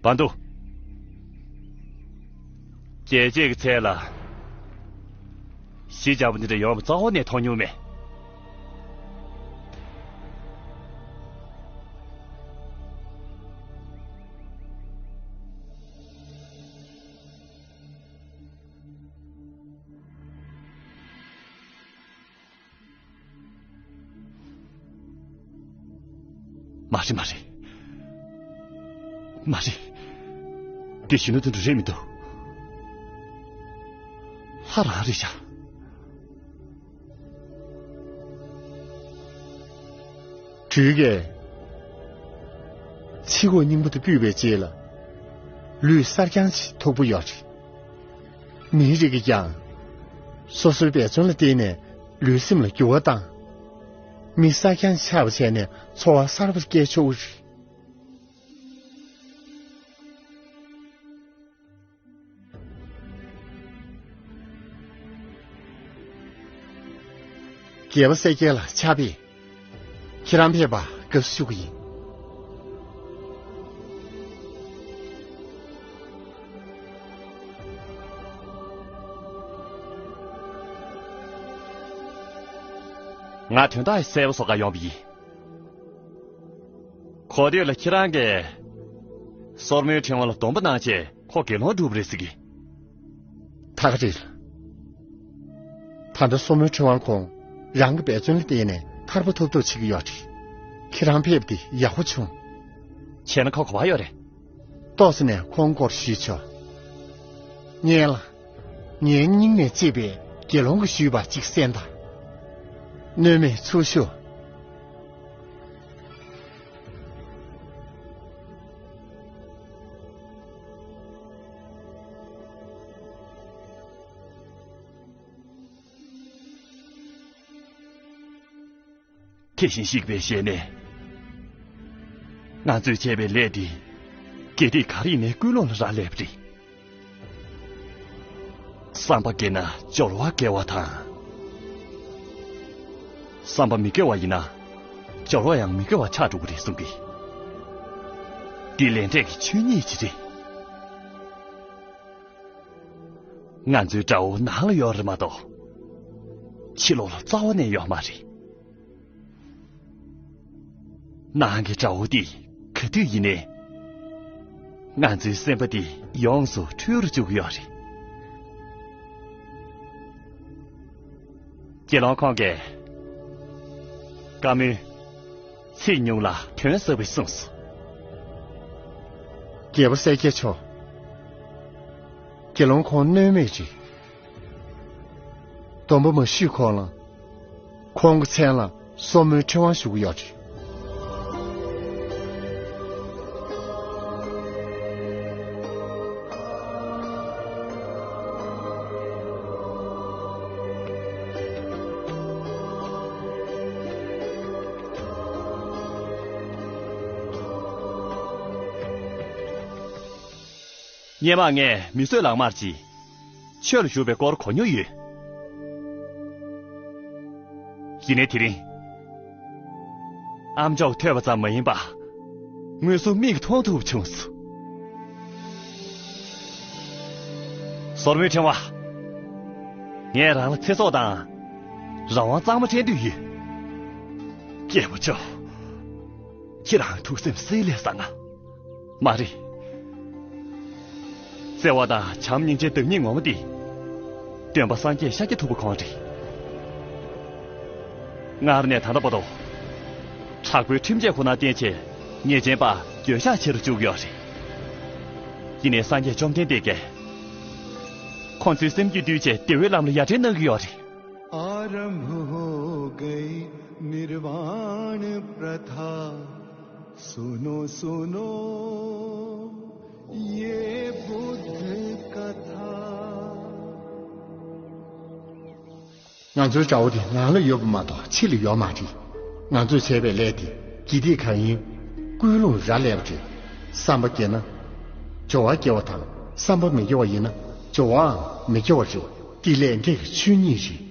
བར་དུ། རྒྱལ་གཅེས་ཀྱི་ཚལ་ལ། ཞི་འཇམ་པོ་འདི་འདྲ་ཡོང་བ་རྩ་བ་ནས་མཐོང་མྱོང་མེད། མ་རེད་མ་རེད། མ་རེད། འདི་གཞོན་ནུ་དོན་གྲུབ་རེད་མི་འདུག། ལྷ་རང་རེད་ཤག། སྦྲུལ་གྱིས་ཕྱི་ཁོག་རྙིང་པ་དེ་སྤུད་པའི་རྗེས་ལ། ལུས་གསར་རྐྱང་ཞིག་ཐོབ་ཀྱི་ཡོད་རེད། མིའི་རིགས་ཀྱིས་ཀྱང་། སོ་སོའི་འབད་བརྩོན་ལ་བརྟེན་ནས་ལུས་སེམས་ལ་འགྱུར་བ་བཏང་། མི་གསར་རྐྱང་ཆགས་པ་བྱས་ནས་འཚོ་བ་གསར་པ་སྐྱེལ་ཆོག་གི་རེད། རྒྱལ་པོ་གསལ་རྒྱལ་ལ་ཕྱག་དཔེ། ཁྱེད་རང་ཕེབས་པར་དགའ་བསུ་ཞུ་གི་ཡིན། ང་དོན་དག་གསལ་པོ་བཟོ་གར་ཡོང་བ་ཡིན། གོ་ཐོས་ལ་ཁྱེད་རང་གིས་སོར་མོའི་ཕྲེང་བ་ལ་སྡོམ་པ་གནང་རྗེས་ཁོ་དགེ་སློང་བསྒྲུབས་པ་རེད་ཟེར་གི། ད་ག་རེད། ད་ལྟ་སོར་མོའི་ཕྲེང་བ་ཁོང་རང་གི་འབད་བརྩོན་ལ་བརྟེན་ནས་ཐར་པ་ཐོབ་ཐབས་བྱེད་ཀྱི་ཡོད་རེད། ཁྱེད་རང་ཕེབས་ཏེ་ཡག་པོ་བྱུང་། བྱས་ན་ཁོ་ག་པར་ཡོད་རེད། ཏོག་ཙམ་ནས་ཁོང་སྐོར་ཞུས་ཆོག། ངས་ལ། ངའི་སྙིང་ནས་གཅེས་པའི་དགེ་སློང་གིས་ཞུས་པ་གཅིག་གསན་དང་། གནོད་མེད་ཚུར་ཤོག། དེ་བཞིན་གཤེགས་པའི་ཞལ་ནས། ང་ཚོས་བྱས་པའི་ལས་འདི། དགེ་སྡིག་ག་རེ་ཡིན་ནའི་ཀུན་སློང་ལ་རག་ལས་པ་རེད། བསམ་པ་དགེ་ན་སྦྱོར་བ་དགེ་བ་དང་། བསམ་པ་མི་དགེ་བ་ཡིན་ན། སྦྱོར་བ་ཡང་མི་དགེ་བ་ཆགས་འགྲོ་གི་རེད་གསུང་གི། འདི་ལས་འབྲས་ཀྱི་ཆོས་ཉིད་ཅིག་རེད། ང་ཚོའི་དགྲ་བོ་ནང་ལ་ཡོད་རེད་མ་གཏོགས། ཕྱི་ལོགས་ལ་རྩ་བ་ནས་ཡོད་མ་རེད། ནང་གི་དགྲ་བོ་འདི་ག་དུས་ཡིན་ནའི། ང་ཚོའི་སེམས་པ་འདི་ཡོངས་སུ་འཁྲུལ་རུ་བཅུག་གི་ཡོད་རེད། དགེ་སློང་ཁོང་གིས་བཀའ་མོལ་ཚིག་ཉུང་ལ་དོན་ཟབ་པོ་གསུངས་སོ། རྒྱལ་པོ་གསལ་རྒྱལ་མཆོག། དགེ་སློང་ཁོང་གནོད་མེད་ཅིག། སྡོམ་པ་མ་ཞུས་གོང་ལ། ཁོང་གི་མཚན་ལ་སོར་མོའི་ཕྲེང་བ་ཞུ་གི་ཡོད་རེད། སྔོན་མ་ངས་མི་གསོད་ལག་དམར་གྱིས་ཆོས་ལ་ཞུགས་པའི་སྐོར་གོ་མྱོང་ཡོད། ཡིན་ནའི་དེ་རིང་ཨ་མཆོག་ཐོས་པ་ཙམ་མ་ཡིན་པར་མངོན་སུམ་མིག་གིས་མཐོང་ཐུབ་བྱུང་སོང་། སོར་མོའི་ཕྲེང་བ། ངས་རང་ལ་ཚེ་སྲོག་དང་རང་དབང་གཙང་མ་སྤྲད་འདོད་ཡོད། སྐྱེས་བུ་མཆོག་ཁྱེད་རང་ཐུགས་སེམས་བསིལ་ལས་བཟང་ང་། མ་རེད། བརྩེ་བ་དང་བྱམས་སྙིང་རྗེའི་བདག་ཉིད་ངོ་མ་འདི། སྟོན་པ་སངས་རྒྱས་ཤཱཀྱ་ཐུབ་པ་ཁོང་རེད། སྔར་ནས་ད་ལྟ་བར་དུ། དྲག་པོའི་ཁྲིམས་ཆད་ཁོ་ན་བསྟེན་བྱས་ཉེས་ཅན་པ་འགྱོད་བཤགས་བྱེད་རུ་བཅུག་ཡོད་རེད། ཡིན་ནའི་སངས་རྒྱས་བཅོམ་ལྡན་འདས་ཀྱིས། ཁོང་ཚོའི་སེམས་རྒྱུད་བསྡུས་བྱས་བདེ་བའི་ལམ་ལ་ཡར་འདྲེན་གནང་གི་ཡོད་རེད། आरंभ हो गई निर्वाण प्रथा। सुनो सुनो ये बुद्ध कथा। ང་ཚོའི་དགྲ་བོ་དེ་ནང་ལ་ཡོད་པ་མ་གཏོགས་ཕྱི་ལ་ཡོད་མ་རེད། ང་ཚོས་བྱས་པའི་ལས་དེ་དགེ་སྡིག་གང་ཡིན་ཀུན་སློང་རག་ལས་པ་རེད། བསམ་པ་སྐྱེ་ན་སྦྱོར་བ་སྐྱེ་བ་དང་བསམ་པ་མི་སྐྱེ་བ་ཡིན་ན་སྦྱོར་བའང་མི་སྐྱེ་བ་རེད། དེ་ལས་འགལ་གྱི་ཆོས་ཉིད་རེད།